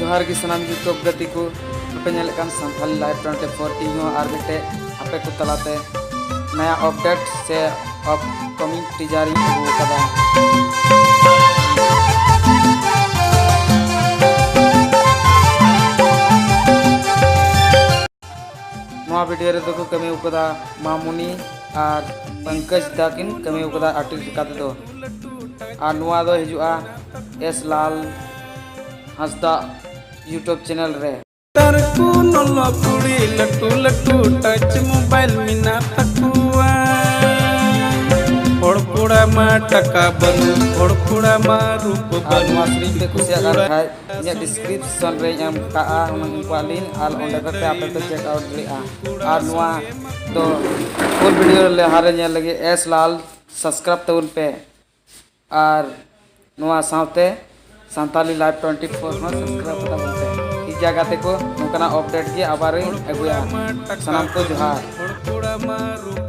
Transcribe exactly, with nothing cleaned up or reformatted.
ᱡᱚᱦᱟᱨ ᱜᱮ ᱥᱟᱱᱟᱢ YouTube ᱜᱟᱛᱮ ᱠᱚ, ᱟᱯᱮ ᱧᱮᱞᱮᱫ ᱠᱟᱱ ᱥᱟᱱᱛᱷᱟᱞᱤ ᱞᱟᱭᱤᱵᱷ ᱴᱩᱭᱮᱱᱴᱤ ᱯᱷᱳᱨ, ᱤᱧ ᱦᱚᱸ ᱟᱨ ᱢᱤᱫᱴᱮᱡ ᱟᱯᱮ ᱠᱚ ᱛᱟᱞᱟᱛᱮ ᱱᱟᱭᱟ ᱟᱯᱰᱮᱴ ᱥᱮ ᱟᱯᱠᱟᱢᱤᱝ ᱴᱤᱡᱟᱨ ᱤᱧ ᱟᱹᱜᱩ ᱟᱠᱟᱫᱟ᱾ ᱱᱚᱣᱟ ᱵᱷᱤᱰᱤᱭᱳ ᱨᱮᱫᱚ ᱠᱚ ᱠᱟᱹᱢᱤ ᱟᱠᱟᱫᱟ ᱢᱟᱢᱩᱱᱤ ᱟᱨ ᱯᱚᱝᱠᱚᱡᱽ ᱫᱟ ᱠᱤᱱ ᱠᱟᱹᱢᱤ ᱟᱠᱟᱫᱟ ᱟᱨᱴᱤᱥᱴ ᱞᱮᱠᱟ ᱛᱮᱫᱚ᱾ ᱟᱨ ᱱᱚᱣᱟ ᱫᱚ ᱦᱤᱡᱩᱜᱼᱟ ᱮᱥ ᱞᱟᱞ ᱦᱟᱸᱥᱫᱟ YouTube ᱪᱮᱱᱮᱞ ᱨᱮ᱾ ᱛᱟᱨᱠᱩ ᱱᱚᱞᱚ ᱠᱩᱲᱤ ᱞᱟᱹᱴᱩ ᱞᱟᱹᱴᱩ ᱴᱟᱪ ᱢᱳᱵᱟᱭᱤᱞ ᱢᱮᱱᱟᱜ ᱛᱟᱠᱚᱣᱟ᱾ ᱦᱚᱲ ᱠᱚᱲᱟ ᱢᱟ ᱴᱟᱠᱟ ᱵᱟᱹᱱᱩᱜ, ᱦᱚᱲ ᱠᱚᱲᱟ ᱢᱟ ᱨᱩᱯ ᱟᱨ ᱱᱚᱣᱟ ᱵᱟᱹᱱᱩᱜ᱾ ᱥᱮᱨᱮᱧ ᱯᱮ ᱠᱩᱥᱤᱭᱟᱜ ᱠᱟᱱ ᱠᱷᱟᱡ, ᱤᱧᱟᱹᱜ ᱰᱤᱥᱠᱨᱤᱯᱥᱚᱱ ᱨᱮᱧ ᱮᱢ ᱠᱟᱜᱼᱟ ᱩᱱᱠᱩᱣᱟᱜ ᱞᱤᱝᱠ, ᱟᱨ ᱚᱸᱰᱮ ᱠᱷᱚᱱ ᱯᱮ ᱟᱯᱮ ᱯᱮ ᱪᱮᱠ ᱟᱣᱩᱴ ᱫᱟᱲᱮᱭᱟᱜᱼᱟ᱾ ᱟᱨ ᱱᱚᱣᱟ ᱫᱚ ᱯᱷᱩᱞ ᱵᱷᱤᱰᱤᱭᱳ ᱞᱟᱦᱟᱨᱮ ᱧᱮᱞ ᱞᱟᱹᱜᱤᱫ ᱮᱥ ᱞᱟᱞ ᱥᱟᱵᱥᱠᱨᱟᱭᱤᱵ ᱛᱟᱵᱚᱱ ᱯᱮ, ᱟᱨ ᱱᱚᱣᱟ ᱥᱟᱶᱛᱮ ᱥᱟᱱᱛᱟᱞᱤ ᱞᱟᱭᱤᱵᱷ ᱴᱩᱭᱮᱱᱴᱤ ᱯᱷᱳᱨ ᱦᱚᱸ ᱥᱟᱵᱥᱠᱨᱟᱭᱤᱵ ᱛᱟᱵᱚᱱ ᱯᱮ᱾ ᱴᱷᱤᱠ ᱜᱮᱭᱟ ᱜᱟᱛᱮ ᱠᱚ, ᱱᱚᱝᱠᱟᱱᱟᱜ ᱟᱯᱰᱮᱴ ᱜᱮ ᱟᱵᱟᱨᱤᱧ ᱟᱹᱜᱩᱭᱟ᱾ ᱥᱟᱱᱟᱢ ᱠᱚ ᱡᱚᱦᱟᱨ᱾